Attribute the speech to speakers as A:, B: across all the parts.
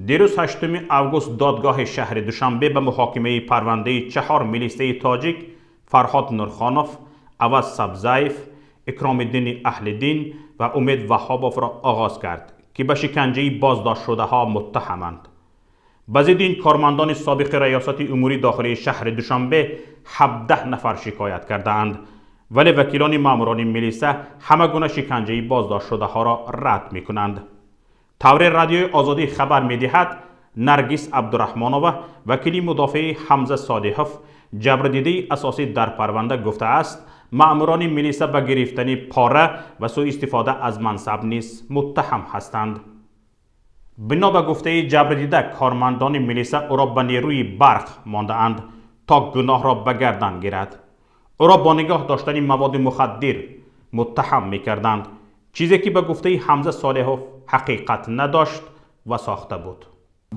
A: Дирӯз, 8 август, додгоҳи шаҳри Душанбе ба муҳокимаи парвандаи чаҳор милисаи тоҷик Фарҳод Нурхонов, Аваз Сабзаев, Икромиддини Аҳлиддин ва Умед Ваҳобовро оғоз кард, ки ба шиканҷаи боздоштшудаҳо муттаҳаманд. Ба зидди ин кормандони собиқи Раёсати умури дохилии шаҳри Душанбе 17 нафар шикоят кардаанд, вале вакилони маъмурони милиса ҳама гуна шиканҷаи боздоштшудаҳоро рад мекунанд. Тавре Радиои Озодӣ хабар медиҳад, Наргиз Абдураҳмонова, вакили мудофеи Ҳамза Солиҳов, ҷабрдидаи асосӣ дар парванда, гуфтааст, маъмурони милиса ба гирифтани пора ва сӯистифода аз мансаб низ муттаҳам ҳастанд. Бино ба гуфтаи ҷабрдида, кормандони милиса ӯро ба нерӯи барқ мондаанд, то гуноҳро ба гардан гирад. Ӯро бо нигоҳ доштани маводи мухаддир муттаҳам мекарданд, чизе ки ба гуфтаи Ҳамза Солиҳов ҳақиқат надошт ва сохта буд.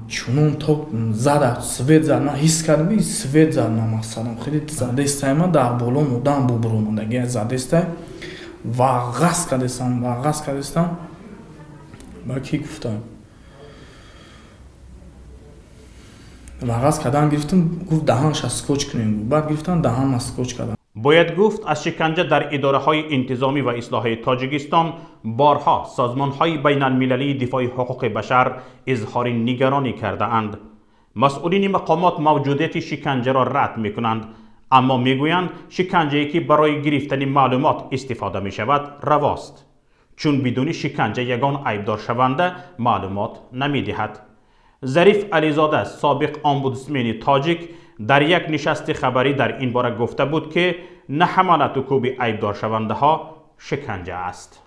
B: Чунон ток зада, свет зад, ман ҳис кардам, свет зад. Ман мақсадам хеле задестай, ман дар боло мудам бу буромадаги задестай ва ғаз кардестам, ва ғаз кардестам. Ба ки гуфтам, вағаз кардан гирифтам, гуфт: «Даҳанша скотч кунем». Баъд гирифтам, даҳанма скотч кардам.
A: Бояд гуфт, аз шиканҷа дар идораҳои интизомӣ ва ислоҳии Тоҷикистон борҳо созмонҳои байналмилалии дифои ҳуқуқи башар изҳори нигаронӣ кардаанд. Масъулини мақомот мавҷудияти шиканҷаро рад мекунанд, аммо мегӯянд, шиканҷае ки барои гирифтани маълумот истифода мешавад, равост, чун бидуни шиканҷа ягон айбдоршаванда маълумот намедиҳад. Зариф Ализода, собиқ омбудсмени тоҷик, дар як нишасти хабарӣ дар ин бора гуфта буд, ки на ҳама латукӯби айбдоршавандаҳо шиканҷа аст.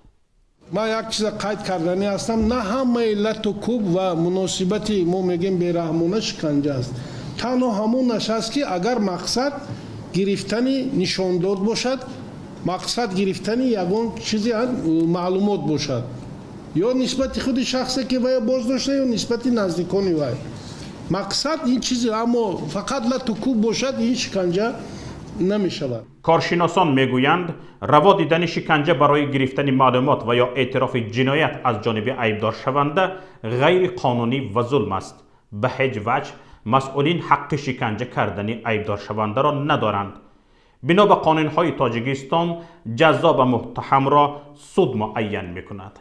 C: Ман як чиза қайд карданӣ ҳастам: на ҳамаи лату кӯб ва муносибати мо мегӯем бераҳмона шиканҷа аст. Танҳо ҳамонаш аст, ки агар мақсад гирифтани нишондод бошад, мақсад гирифтани ягон чизи маълумот бошад, ё нисбати худи шахсе, ки вай боздошта, ё нисбати наздикони вай мақсад ин чизе, аммо фақат лату кӯб бошад, ин шиканҷа намешавад.
A: Коршиносон мегӯянд, раво дидани шиканҷа барои гирифтани маълумот ва ё эътирофи ҷиноят аз ҷониби айбдоршаванда ғайриқонунӣ ва зулм аст. Ба ҳеҷ ваҷҳ масъулин ҳаққи шиканҷа кардани айбдоршавандаро надоранд. Бино ба қонунҳои Тоҷикистон, ҷазо ба муттаҳамро суд муайян мекунад.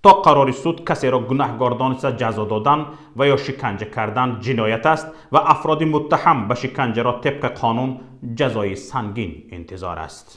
A: То қарори суд касеро гунаҳгор дониста ҷазо додан ва ё шиканҷа кардан ҷиноят аст ва афроди муттаҳам ба шиканҷаро тибқи қонун ҷазои сангин интизор аст.